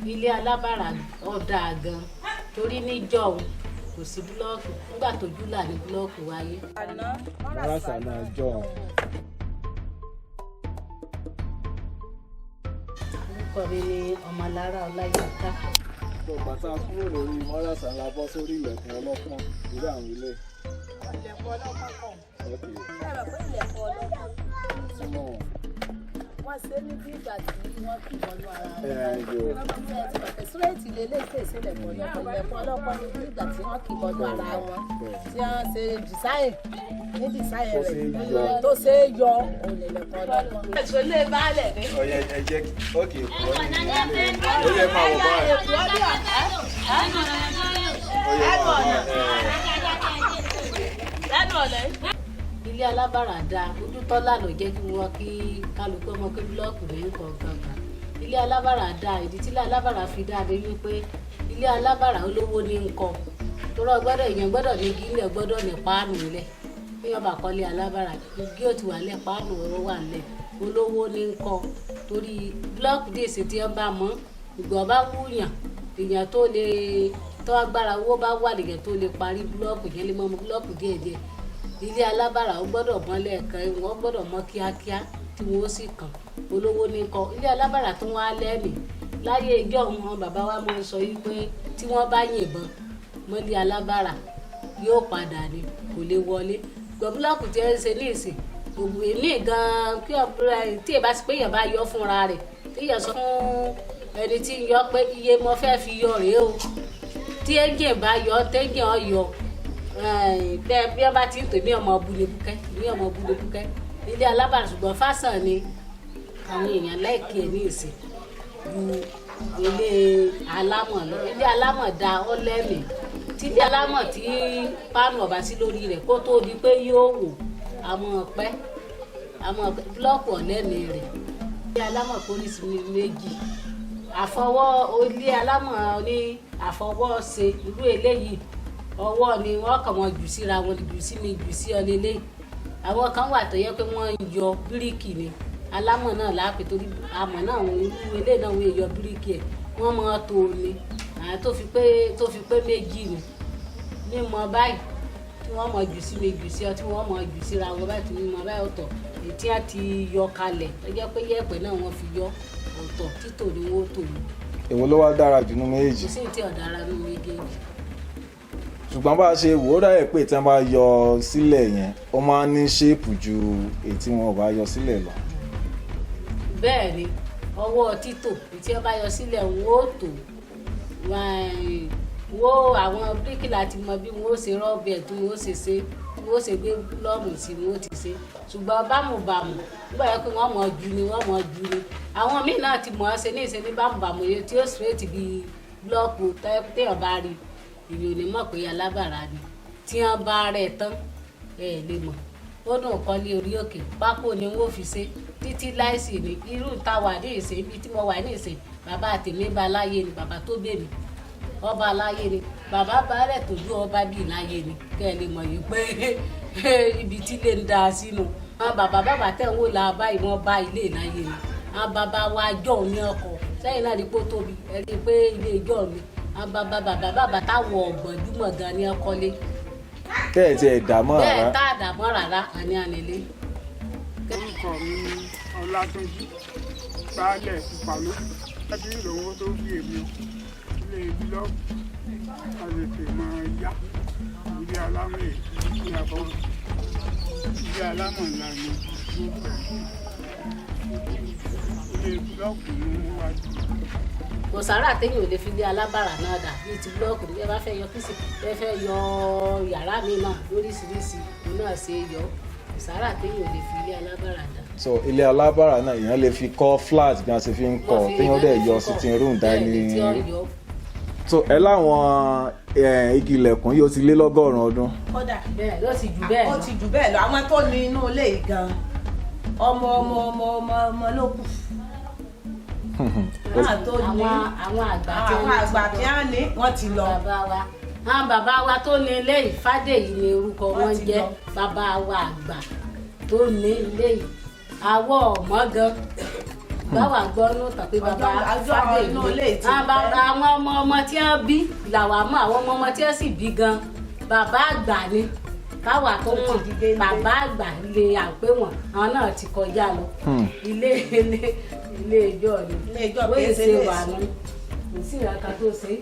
Ilé alábàrà ó dáa gan, torí níjọ́un kò sí búlọ́ọ̀kù. Nígbà tó júlà ní búlọ́ọ̀kù wáyé. Mọ́ràsà náà jọ. Orúkọ mi ni Ọmọlára Ọláyínká. Tó bàtà kúrò lórí mọ́ràsà la bọ́ sórí ilẹ̀kùn ọlọ́pọ́n irú àwọn ilé. Ilẹ̀kùn ọlọ́pọ́n kàn. Ok. Ṣé ẹ mọ̀ pé ilẹ̀kùn ọlọ́pọ́n Túmọ̀. wọ́n ṣe ní bí ìgbà tí wọ́n kì bọ́nú ara wọn. Ẹ yóò. Ṣé ẹ ti mọ̀ pé súrẹ́ẹ̀tì lélẹ́yìí kì í ṣe ilẹ̀kùn ọlọ́pọ́n? Ilẹ̀kùn ọlọ́pọ́n ni bí ìgbà tí wọ́n kì bọ́nú ara wọn. Tí wọ́n ṣe design ní design Tó ṣe rẹ̀ é yọ. tó ṣe é yọ, òun ni ilẹ̀kùn ọlọ́pọ́n. Ẹ̀sùn ilé baálẹ̀ ni. Ọyẹ, ẹ jẹ́ ok, ó yẹ máa wọ̀ báyìí. Ó yẹ máa wọ̀ báyìí. Ilé alábàrà dáa, ojú tọ́lá ló jẹ́ kí wọ́n kí kálukú ọmọ pé búlọ́ọ̀kù ní nǹkan kankan. Ilé alábàrà dáa. Ìdí tí ilé alábàrà fi dáa ni wípé ilé alábàrà, olówó ní nǹkan torọ́ gbọ́dọ̀, èèyàn gbọ́dọ̀ ní igi ńlẹ̀, gbọ́dọ̀ ní páànù ńlẹ̀. Bí wọ́n bá kọ́lé alábàrà, igi ó ti wà lẹ̀, páànù ó wà ńlẹ̀. Olówó ní nǹkan, torí búlọ́ọ̀kù dé ìsìn tí wọ́n bá mọ́ ìgbà bá wúyàn, èèyàn tó lè tọ́ agbára owó bá wà lèèyàn tó lè parí búlọ́ọ̀kù yẹn, lè mọ́ búlọ́ọ̀kù díẹ̀díẹ̀. Ilé alábàrà, ó gbọ́dọ̀ mọ́ lẹ́ẹ̀kan, wọ́n gbọ́dọ̀ mọ́ kíákíá tí wọ́n ó sì kàn. Olówó ní kọ́ ilé alábàrà tó wọ́n á lẹ́mìí. Láyé ìjọ wọn, bàbá wa máa ń sọ yìí pé tí wọ́n bá yìnbọn mọ́lé alábàrà, yóò padà ní kò lè wọlé. Gbọ̀búlọ́ọ̀kù tí ẹ ń ṣe ní ìsìn ògùn èmi gan-an kí ọ̀pẹ tí ì bá ti pé èèyàn bá yọ fúnra rẹ̀, tí èèyàn sọ fún ẹni tí ń yọ pé iye mo fẹ́ fi yọ rèé o, tí ẹ́ńjìn bá yọ, tẹ́ńjìn ọ yọ bẹ́ẹ̀, bí wọ́n bá ti ń tò ní ọmọ búlebúkẹ́ ní ọmọ búlebúkẹ́ ilé alábàrà. Ṣùgbọ́n fásán ni àwọn èèyàn láìkí ẹ̀ ní ìsìn ju ilé alámọ̀ lọ. Ilé alámọ̀ da, ọ́ lẹ́mìí. Tí ilé alámọ̀ tí páànù ọ̀bá sí lórí rẹ̀, kó tó di pé yóò wò àwọn ọ̀pẹ́, àwọn búlọ́ọ̀kù ọ̀lẹ́mìí rẹ̀. Ilé alámọ̀ pólísì méjì, àfọwọ́ ilé alámọ̀ ní àfọwọ́ṣe. Irú eléyìí, ọwọ́ ni wọ́n kàn wọ́n jù síra wọn, jù sí mi, jù sí ọ lélẹ́yìí. Àwọn kan wà tó yẹ pé wọ́n ń yọ bíríkì ni. Alámọ̀ náà láàpẹ̀, torí amọ̀ náà, wọn irú eléyìí náà, wọ́n yọ bíríkì ẹ̀, wọ́n máa tó ni àwọn tó fi pé méjì ni mímọ báyìí, tí wọ́n mọ̀ jù sí mi, jù sí ọ, tí wọ́n mọ̀ jù síra wọn báyìí, tí mímọ báyìí ọ̀tọ̀. Èyí tí wọ́n ti yọ kalẹ̀ tó jẹ́ pé yẹ̀pẹ̀ náà wọ́n fi yọ ọ̀tọ̀, títò ni wọ́n tò ní. Èwo ló wá dára jù nínú méjèèjì? Kò sí ní tí ọ̀dára nínú méjèèjì. Ṣùgbọ́n bá a ṣe wò ó, dáyẹ̀ pé tí wọ́n bá yọ sílẹ̀ yẹn, ó máa ń ní shape ju èyí tí wọn ò bá yọ sílẹ̀ lọ. Bẹ́ẹ̀ ni, ọwọ́ títò tí wọ́n bá yọ sílẹ̀, wọ́n ó tò wọ́n. Àwọn bíríkìlà ti mọ bí wọ́n ó ṣe rọ́ọ̀bì ẹ̀, tí wọ́n ó ṣe ṣe, tí wọ́n ó ṣe gbé lọ́ọ̀mù sí, wọ́n ó ti ṣe. Ṣùgbọ́n bámùbàmù nígbà yẹn pé wọ́n mọ̀ ju ni, wọ́n mọ̀ ju ni. Àwọn míì náà ti mọ̀ ọ́ ṣe ní ìṣe ní bámùbàmù yẹn tí ó straight bíi búlọ́ọ̀kù, téèyàn bá rí, èyàn ò ní mọ̀ pé alábàárà ni. Tí wọ́n bá rẹ̀ tán, ẹ̀ lè mọ̀. Ó dùn kọ́lé orí òkè, pákó ni wọ́n fi ṣe títí láìsí ní irú ta wà ní ìsìn. Ibi tí mo wà ní ìsìn, bàbá tèmi bá láyé ni, bàbá tó bèmí ọba láyé ni, bàbá baálẹ̀ tójú ọba bíi láyé ni. Kẹ́ ẹ lè mọ̀ yìí pé ibi tí lè ń da sínú àwọn bàbá bàbá tẹ̀ ń wò la báyìí, wọ́n bá ilé láyé ni. Àwọn bàbá wa jọ ní ọkọ̀ sẹ́yìn náà rí pé ó tóbi. Ẹ rí i pé ilé ìjọ mi, àwọn bàbá bàbá bàbá táwọn ọ̀gbọ̀njúmọ̀ gan ni ọkọlé. Tẹ́ ẹ̀ tí ẹ̀ dààmú Bẹ́ẹ̀. Rárá. Tá a dààmú rárá, àní ànílé. Orúkọ mi ni Ọlátúnjí, baálẹ̀ Ìpàló. Láti ìlówó tó bí èmi o, ilé búlọ́ọ̀kù a lè tè máa yá. Ilé alámọ̀ èyí ní àfọwọ́ ilé alámọ̀ ńlá ni ilé búlọ́ọ̀kù ní wájú. Kò sára téèyàn ò lè fi lé alábàrà náà dà bíi ti búlọ́ọ̀kù ní. Ẹ bá fẹ́ yọ kìsì, ẹ fẹ́ yọ yàrá mi náà lóríṣiríṣi, òun náà ṣe é yọ. Kò sára téèyàn ò lè fi lé alábàrà dà. So ilé alábàrà náà, èèyàn lè fi kọ́ flat bí wọ́n ṣe fi ń kọ́, téèyàn dẹ̀ yọ sitting room, Bẹ́ẹ̀ ni, tí ó dining. yọ. So ẹ láwọn igi ilẹ̀kùn yóò ti lé lọ́gọ́rùn-ún ọdún. Kódà. Bẹ́ẹ̀ ló ti jù bẹ́ẹ̀ Ó lọ. ti jù bẹ́ẹ̀ lọ. Àwọn tó ní inú ilé yìí gan, ọmọ ọmọ ọmọ ọmọ ọmọ ló kù náà tó ní. Àwọn àgbà tí Àwọn wọ́n ti àgbà tí wọ́n ní, wọ́n ti lọ. Bàbá wa, àwọn bàbá wa tó ní ilé yìí, Fádèyí ni orúkọ Wọ́n wọn ti jẹ́ lọ. Bàbá wa àgbà tó ní ilé yìí, àwọ̀ ọ̀mọ́ gan. Ṣùgbọ́n wà gbọ́ ní òtàn pé bàbá Ọjọ́ inú ilé Fádèmí ti àwọn pẹ́. Àwọn ọmọ ọmọ tí wọ́n bí làwà mọ̀, àwọn ọmọ ọmọ tí wọ́n sì bí gan, bàbá àgbà ni káwa tó mọ̀. Ti di géńdé. Bàbá àgbà lè àpé wọn, àwọn náà ti kọjá lọ. Ilé ilé ìjọ ni. Ilé ìjọ Bóyá kìí ṣe ṣe ilé wà ìsìn. ní kò sí ìraka tó ṣe é.